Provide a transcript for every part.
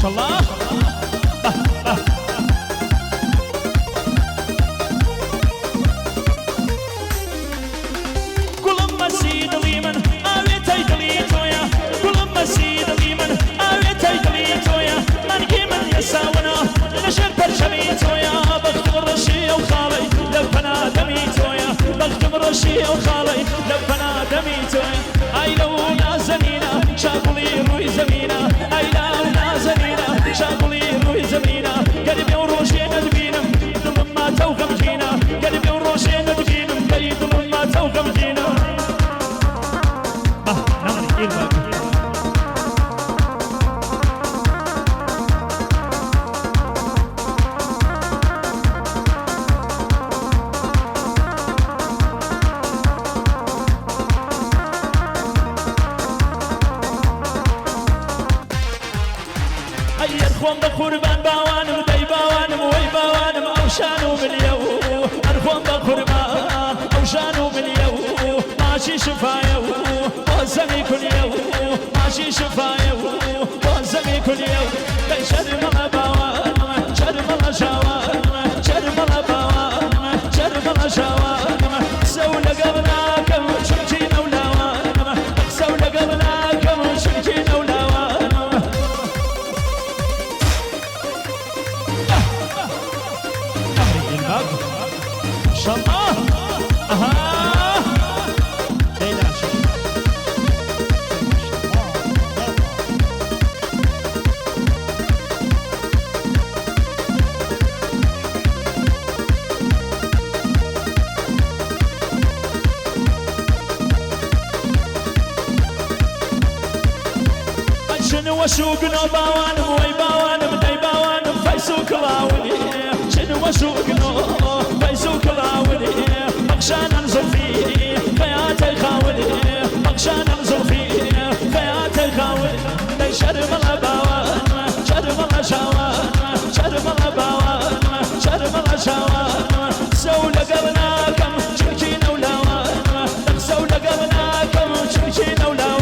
ماشەڵڵا. گوڵم مەسی دڵی من ئاوێتەی دڵی تۆیە، گوڵم مەسی دڵی من ئاوێتەی دڵی تۆیە، مەرگی من یەساونا لەژێر پەرچەمی تۆیە، بەختم ڕەشی ئەو خاڵەی لە پەنا دەمی تۆیە، بەختم ڕەشی ئەو خاڵەی لە پەنا دەمی تۆیە. ئای لەو نازەنینە شاگوڵی ڕووی زەمینە، ئای لەو نازەنینە شاگوڵی ڕووی زەمینە، گەر بێ و ڕۆژێ نەتبینم دڵم ماتە و غەمگینە، گەر بێ و ڕۆژێ نەتبینم دەی دڵم ماتە و غەمگینە. بە نامنی ئیل باگو. ئەی ئەرخۆم بە قوربان باوانم دەی باوانم وەی باوانم ئەو شان و ملیە و ئەرخۆم بە قوربان ئەو شان و ملیە و ماچی شفایە و بۆ زەمی کونیە و ماچی شفایە و بۆ زەمی کونیە و دەی شەرمەڵە باوانم شەرمەڵە ژاوانم شەرمەڵە باوانم شەرمەڵە ژاوانم قسە و لەگەڵ ناکەم چونکی نەولاوانم قسە و لەگەڵ ناکەم چونکی نەولاوانم. شنو وشوقنا باوانم وي باوانم داي باوانم فيسو كلاولي، شنو وشوقنا فيسو كلاولي، مقشان انزل فيه خياتي خاولي، مقشان انزل فيه خياتي خاولي، داي شرم الله باوان شرم الله شاوان شرم الله باوان شرم الله شاوان، سو لقبناكم شركينا ولاوان، سو لقبناكم شركينا ولاوان.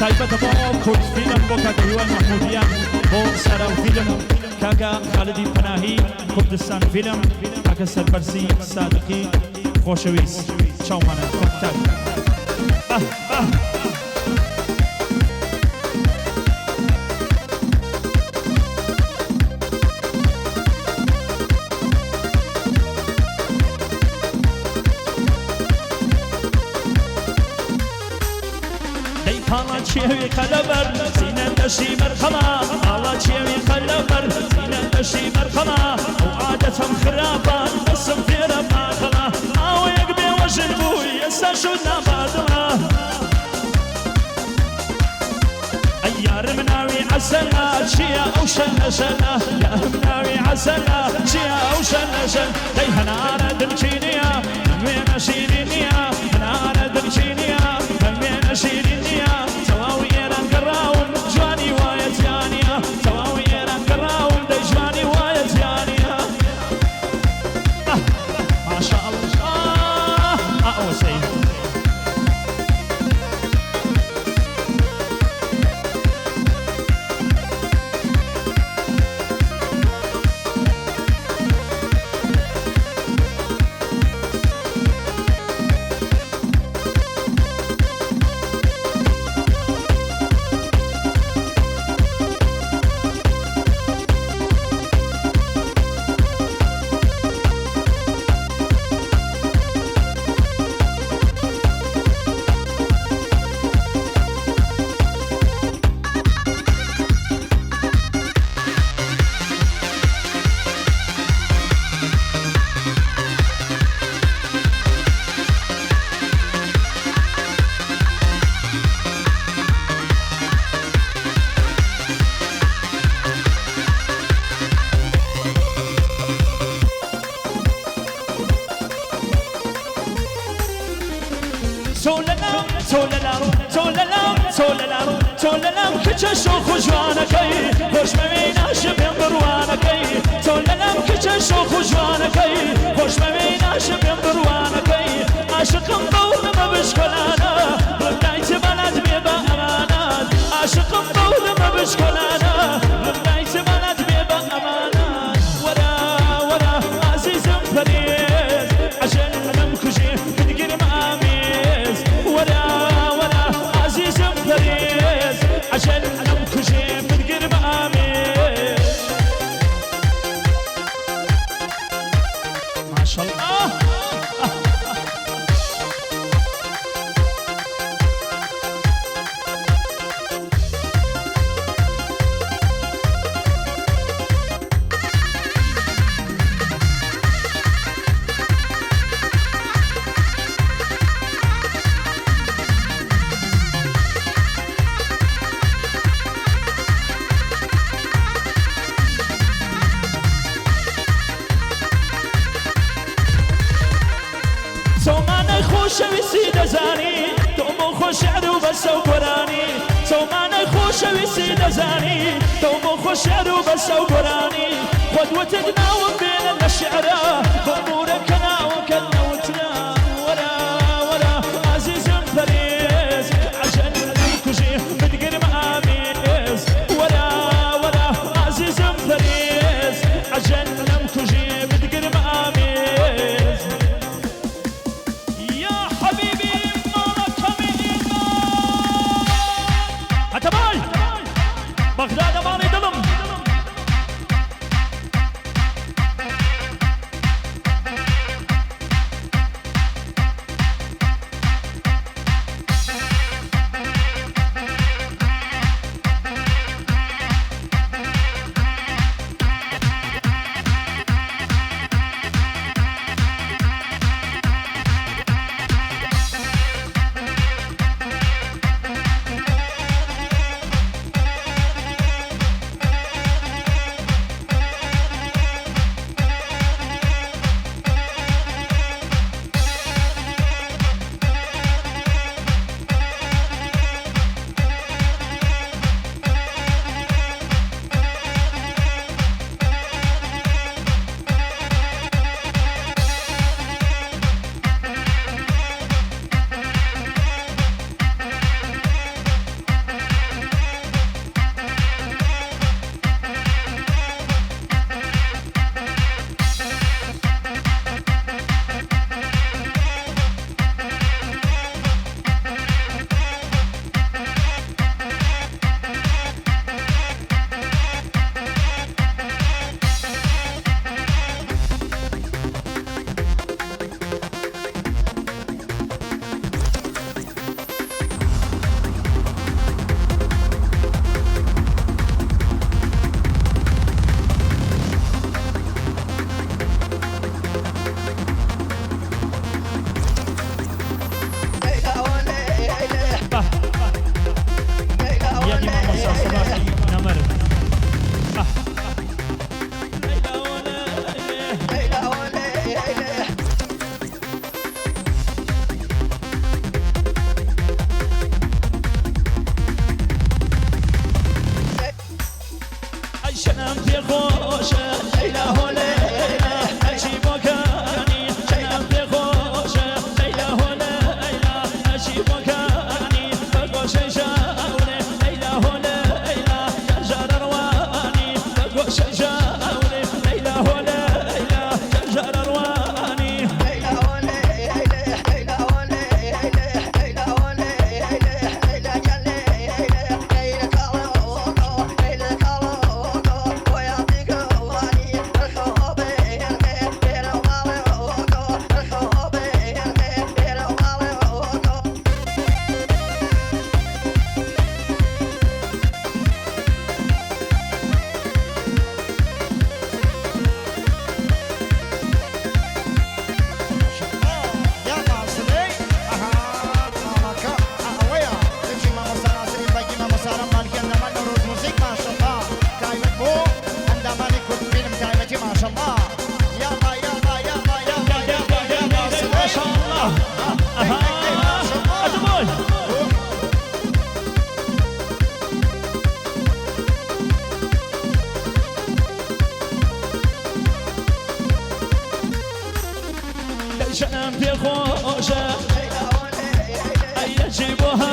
تایبەتە بۆ کورد فیلم بۆ کاکە هیوای مەحمودیان بۆ سارا فیلم کاکە خالدی پەناهی کوردستان فیلم کاکە سەربەرزی سادقی خۆشەویست چاومانە کۆمپیوتەر. چێوی خەلەبەر زینە دەشی مەرخەڵا، ئاڵا چێوی خەلەبەر زینە دەشی مەرخەڵا، ئەو عادەتەم خراپە دەسم فێرە ماخەڵا، ماوەیەک بێوەژن بووی ئێستا شوت نابادڵا. ئەی یارم ناوی عەسەلە چییە ئەو شەنە شەنە، یارم ناوی عەسەلە چییە ئەو شەنە شەن، دەی هەنارە دڵچینیە هەموێنە شیرینیە، هەنارە دڵچینیە هەموێنە شیرینیە، تەواوی ئێران گەڕاوم جوانی وایە جیانیە، تەواوی ئێران گەڕاوم دەی جوانی وایە جیانیە. ماشاء الله ئەوە سەیر. کچە شۆخ و جوانەکەی خۆشمەوێی ناشبێم بڕوانەکەی تۆ لەلام کچە شۆخ و جوانەکەی خۆشمەوێی ناشبێم بڕوانەکەی عاشقم بەو ڕمە بشکۆلانە بڵێم دایت بەلات بێ بە ئەمانات عاشقم بەو ڕمە بشکۆلانە بڵێم دایت بەلات بێ بە ئەمانات وەرە وەرە ئازیزم پەرێز عەجەل نەمکوژێ بتگرم ئامێز وەرە وەرە ئازیزم پەرێز عەجەل نەمکوژێ بتگرم ئامێز. ماشاءاللە. چۆمانای خۆشەویستی دەزانی تۆ بۆ خۆ شعر و بەسە و گۆرانی چۆمانای خۆشەویستی دەزانی تۆ بۆ خۆ شعر و بەسە و گۆرانی خۆت وتت ناوم بێنە لە شعرا ببورە کە ناوەکەت نەوترا وەرە وەرە ئازیزم پەرێز عەجەل کوژی بتگرم ئامێز وەرە وەرە ئازیزم پەرێز عەجەل نەمکوژی بتگرم ئامێز. یا حەبیبی ماڵەکەمی ئێمە هەتەبای بەغدادە ماڵی دڵم. یادی مامۆستا سەباحی نەمر. ئەی شەنم پێ خۆشە لەیلا هۆ لەیلا ئەچی بۆ کانی شەنم پێ خۆشە لەیلا هۆ لەیلا ئەچی بۆ کانی بە گۆشەی ژاورێ لەیلا هۆ لەیلا جارجارە ڕوانی بە گۆشەی ژاورێ لەیلا هۆ لەیلا جارجارە ڕوانی. چەنم پێ خۆشە ئەی لە جێ بۆ.